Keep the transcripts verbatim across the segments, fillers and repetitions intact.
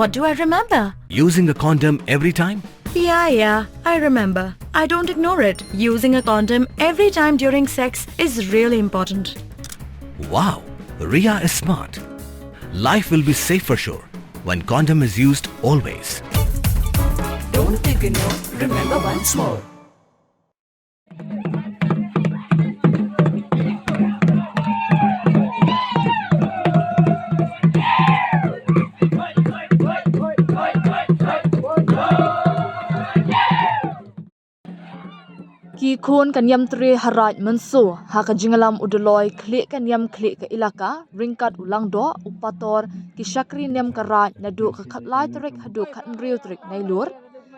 What do I remember? Using a condom every time? Yeah, yeah, I remember. I don't ignore it. Using a condom every time during sex is really important. Wow, Ria is smart. Life will be safe for sure when condom is used always. Don't ignore, remember once more. Ki khun ka Niamtre ha Raid Mynso, ha ka jingïalam u Doloi khlieh ka niam khlieh ka ilaka, ryngkat u Langdoh, u Pator, ki shakri niam ka Raid naduh ka khatlai tarik haduh khathynriew tarik Nailur,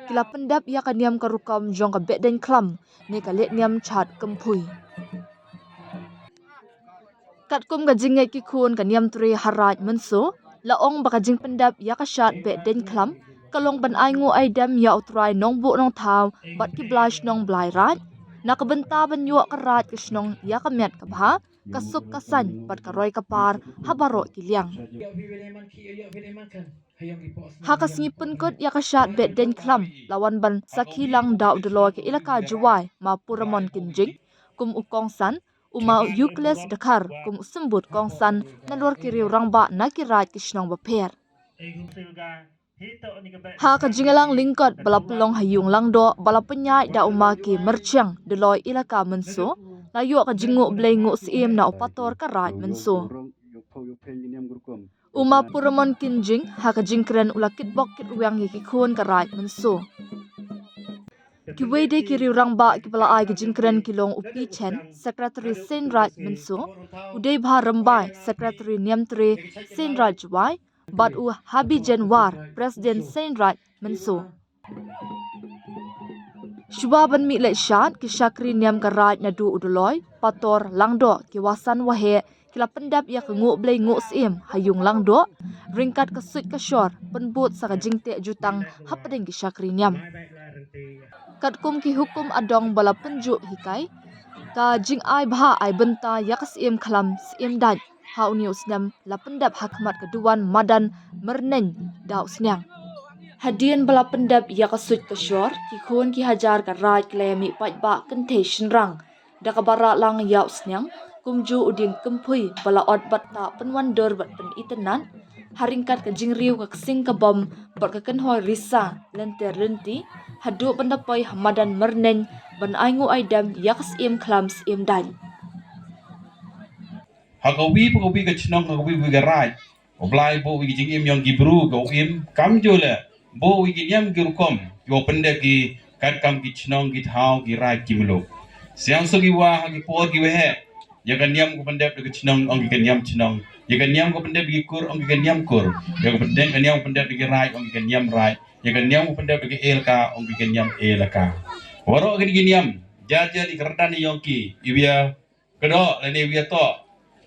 ki la pyndep ïa ka niam ka rukom jong ka Behdeiñkhlam, ne ka leh niam Shad Kynphui. Katkum ka jingngeit ki khun ka Niamtre ha Raid Mynso, la ong ba ka jingpyndep ïa ka Shad Behdeiñkhlam ka long ban ai nguh ai dem ïa u Trai Nongbuh Nongthaw bad ki blai shnong blai raid, na ka bynta ban ïoh ka raid ka shnong ïa ka met ka bha, ka suk ka saiñ bad ka roi ka par ha baroh ki liang. Ha ka sngi pynkut ïa ka Shad Behdeiñkhlam, la wan ban sakhi lang da u Doloi ka ilaka Jowai, Ma Puramon Kynjing, kum u kongsan, u Ma Euclid Dkhar, kum u symbud kongsan, nalor ki riew rangbah na ki raid ki shnong bapher. Ha ka jingïalang lyngkot ba la pynlong ha ïung Langdoh ba la pynïaid da u Ma K Myrchiang, Doloi ilaka Mynso, la ïoh ka jingnguh Blei nguh syiem na u Pator ka Raid Mynso. U Ma Puramon Kynjing, ha ka jingkren u la kitbok kitrwiang ïa ki khun ka Raid Mynso. Kiwei de ki riew rangbah kiba la ai ka jingkren ki long u P Chen, Secretary Seiñ Raid Mynso, u Deibha Rymbai, Secretary Niamtre Seiñ Raid Jowai, bad u Habi Jenwar, President Seiñ Raid Mynso. Shuwa ban mih leit shad, ki shakri niam ka raid naduh u Doloi, Pator, Langdoh, ki wasan waheh, ki la pyndep ïa ka nguh Blei nguh syiem ha ïung Langdoh, ryngkat ka suit ka shor, pynbud sa ka jingteh jutang hapdeng ki shakri niam. Katkum ki hukum adong ba la pynjuh hikai, ka jingai bha ai bynta ïa ka syiem khlam syiem dait ha une u snem la pyndep ha khmat ka duwan madan Myrneiñ da u sniang. Hadien ba la pyndep ïa ka suit ka shor, ki khun ki hajar ka raid ki la ïa mih paidbah kynthei shynrang da kaba rah lang ïa u sniang, kumjuh u dieng Kynphui ba la ot bad tah pynwandur bad pynitynnad, ha ryngkat ka jingriew ka ksing ka bom bad ka kynhoi risa lynter lynti, haduh ban da poi ha madan Myrneiñ ban ai nguh ai dem ïa ka syiem khlam syiem dait. Ha kawi pa kawi ka chnong, ha kawi pa kawi ka raid, U Blai buh ïa ki jingim ïong ki bru, ka u im kamjooh leh buh ïa ki niam ki rukom, ki wa pyndep ki katkam ki chnong, ki thaw, ki raid, ki muluk. Sngewsuk ïa wa ha ki por ki waheh, ïa ka niam ka pyndep da ka chnong ong ki ka niam chnong, ïa ka niam ka pyndep da ki kur ong ki ka niam kur, ïa ka pyndep, ka niam ka pyndep da ki raid ong ki ka niam raid, ïa ka niam ka pyndep da ki elaka ong ki ka niam elaka. Waroh kine ki niam, jar jar ïa ka rdan ïong ki, iwa ïa kdoh lane iwa ïa toh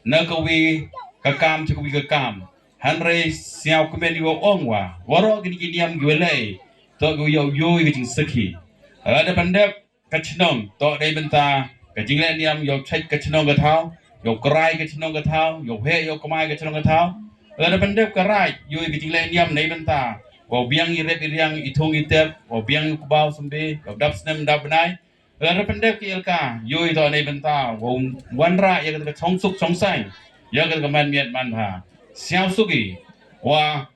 na kawi ka kam sha kawi ka kam. Hynrei sngewkmen ïa wa ong wa, waroh kine ki niam ki wa leh, toh ki wa ïoh ïoh ïa ka jingsakhi. Lada pyndep ka chnong, toh dei bynta ka jingleh niam ïoh chait ka chnong ka thaw, ïoh krai ka chnong ka thaw, ïoh heh ïoh kmai ka chnong ka thaw. Lada pyndep ka raid, ïoh ïa ka jingleh niam dei bynta wow biang i rep i riang, i thung i tep, wow biang i kbaw symbe, wow dap snem dap bnai. Lada pyndep ki elaka, ïoh i toh dei bynta wow wanrah ïa ka chong suk chong saiñ, ïa ka man miet man bha. Sngewsuk ïa wa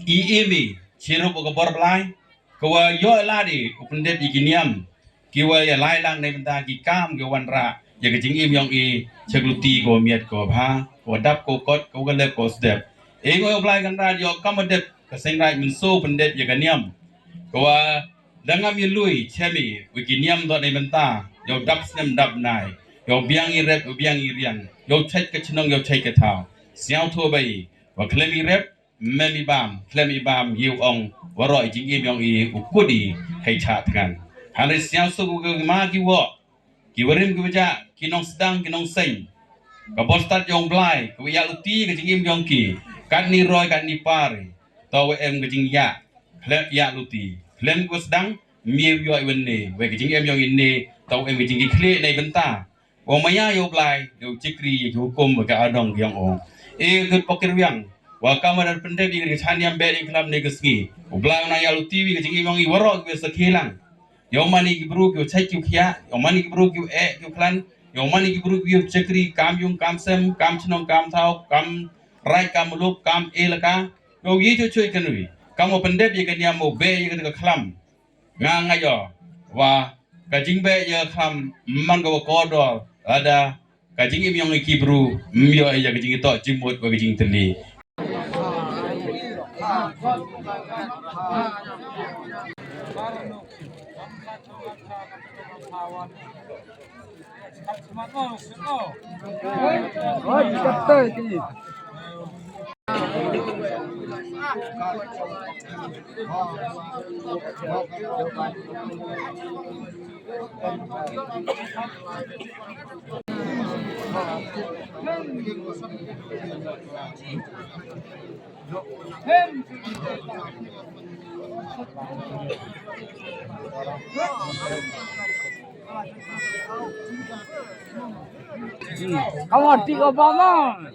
i im i chirup u ka bor Blai, ka wa ïoh lad i u pyndep ïa ki niam ki wa ïa lai lang dei bynta ki kam ki wanrah ïa ka jingim ïong i cha ka luti ka wa miet ka wa bha, ka wa dap ka wa kot, ka wa lep ka wa sdep. I ngoi u Blai Kynrad ïoh kam wa dep ka Seiñ Raid Mynso pyndep ïa ka niam ka wa da ngam ïa lui chem i wa ki niam toh dei bynta ïoh dap snem dap bnai, ïoh biang i rep, ïoh biang i riang, ïoh chait ka chnong, ïoh chait ka thaw. Sngewthuh ba i wa khlem i rep, mem i bam, khlem i bam, ïa u ong, waroh i jingim ïong i u kut i hei chah thngan. Hynrei sngewsuk u ka ma ki woh, ki warim ki wajah, ki nongsdang, ki nongseiñ. Ka bor stad ïong Blai, ka wa ïa luti ka jingim ïong ki, katni roi, katni par, toh wa em ka jingïa, khlem ïa luti, khlem ka sdang, mem ïoh i wan ne, wa ka jingim ïong i ne, toh wa em ka jingkitkhlieh nei bynta. Wa maya ïa u Blai, ïa u chikri, ïa ki hukum, wa ka adong ïong ong. E, ka pokir wiang, Wa kam u dang pyndep ïa ka jingshaniam bad ïa ka khlam ne ka sngi. U Blei un nang ïa lynti ïa ka jingim jong ngi waroh kiba sakhi lang. Ïa u man ïa ki briew kiba shait kiba khiah, ïa u man ïa ki briew kiba eh kiba khlaiñ, ïa u man ïa ki briew kiba shakri, kam ïung kam sem, kam shnong kam thaw, kam raid kam muluk, kam elaka. Ïa u ïa shuh shuh ïa kane. Kam u pyndep ïa ka niam u beh ïa ka khlam. Nga nga ïoh wa ka jingbeh ïa ka khlam man ka ba kordor lada ka jingim jong ngi ki briew ym ïoh ïa ka jingïatoh jingmut wa ka jingtylli. Kawan tiga bangan.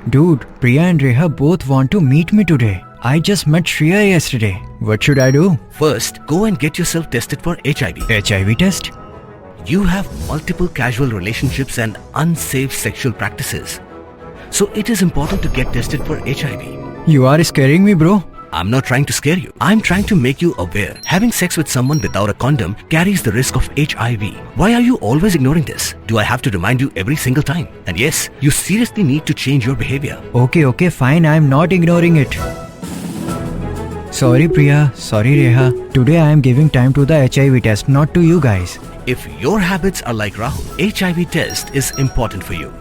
Dude, Priya and Reha both want to meet me today. I just met Shreya yesterday. What should I do? First, go and get yourself tested for H I V. H I V test? You have multiple casual relationships and unsafe sexual practices. So it is important to get tested for H I V. You are scaring me, bro. I'm not trying to scare you. I'm trying to make you aware. Having sex with someone without a condom carries the risk of H I V. Why are you always ignoring this? Do I have to remind you every single time? And yes, you seriously need to change your behavior. Okay, okay, fine. I'm not ignoring it. Sorry, Priya. Sorry, Reha. Today I am giving time to the H I V test, not to you guys. If your habits are like Rahul, H I V test is important for you.